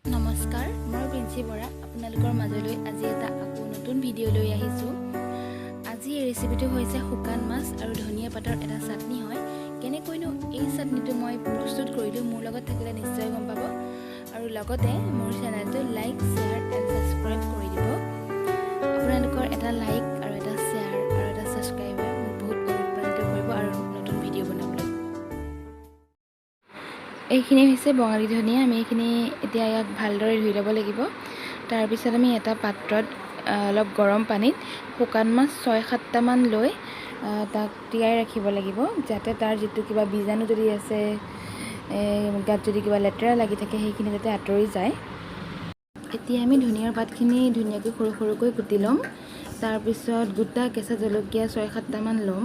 নমস্কাৰ, মই প্ৰিন্সি বৰা। আপোনালোকৰ মাজলৈ আজি এটা আকৌ নতুন ভিডিঅ' লৈ আহিছোঁ। আজি এই ৰেচিপিটো হৈছে শুকান মাছ আৰু ধনিয়া পাতৰ এটা চাটনি হয়। কেনেকৈনো এই চাটনিটো মই প্ৰস্তুত কৰিলোঁ, মোৰ লগত থাকিলে নিশ্চয় গম পাব। আৰু লগতে মোৰ চেনেলটো লাইক, শ্বেয়াৰ এণ্ড ছাবস্ক্ৰাইব কৰি দিব। আপোনালোকৰ এটা লাইক আৰু এটা শ্বেয়াৰ আৰু এটা ছাবস্ক্ৰাইবে মোক বহুত অনুপ্ৰাণিত কৰিব আৰু নতুন ভিডিঅ' বনাবলৈ। এইখিনি হৈছে বঙালী ধনিয়া। আমি এইখিনি এতিয়া ইয়াক ভালদৰে ধুই ল'ব লাগিব। তাৰপিছত আমি এটা পাত্ৰত অলপ গৰম পানীত শুকান মাছ ছয় সাতটামান লৈ তাক তিয়াই ৰাখিব লাগিব, যাতে তাৰ যিটো কিবা বীজাণু যদি আছে, গাত যদি কিবা লেতেৰা লাগি থাকে, সেইখিনি যাতে আঁতৰি যায়। এতিয়া আমি ধনিয়াৰ পাতখিনি ধুনীয়াকৈ সৰু সৰুকৈ কুটি ল'ম। তাৰপিছত গোটা কেঁচা জলকীয়া ছয় সাতটামান ল'ম।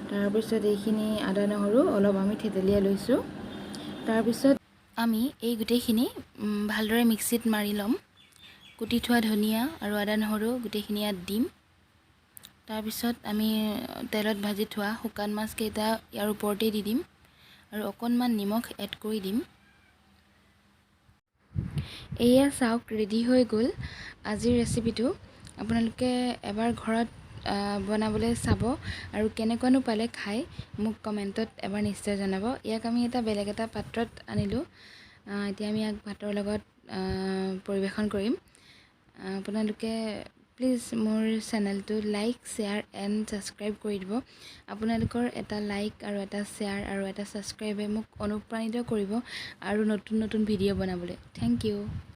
তাৰপিছত এইখিনি আদা নহৰু অলপ আমি থেতেলিয়াই লৈছোঁ। তাৰপিছত আমি এই গোটেইখিনি ভালদৰে মিক্সিত মাৰি ল'ম। কুটি থোৱা ধনিয়া আৰু আদা নহৰু গোটেইখিনি ইয়াত দিম। তাৰপিছত আমি তেলত ভাজি থোৱা শুকান মাছকেইটা ইয়াৰ ওপৰতেই দি দিম আৰু অকণমান নিমখ এড কৰি দিম। এয়া চাওক, ৰেডি হৈ গ'ল আজিৰ ৰেচিপিটো। আপোনালোকে এবাৰ ঘৰত বনাবলৈ চাব আৰু কেনেকুৱানো পালে খাই মোক কমেণ্টত এবাৰ নিশ্চয় জনাব। ইয়াক আমি এটা বেলেগ এটা পাত্ৰত আনিলোঁ। এতিয়া আমি ইয়াক ভাতৰ লগত পৰিৱেশন কৰিম। আপোনালোকে প্লিজ মোৰ চেনেলটো লাইক, শ্বেয়াৰ এণ্ড ছাবস্ক্ৰাইব কৰি দিব। আপোনালোকৰ এটা লাইক আৰু এটা শ্বেয়াৰ আৰু এটা ছাবস্ক্ৰাইবে মোক অনুপ্ৰাণিত কৰিব আৰু নতুন নতুন ভিডিঅ' বনাবলৈ। Thank U.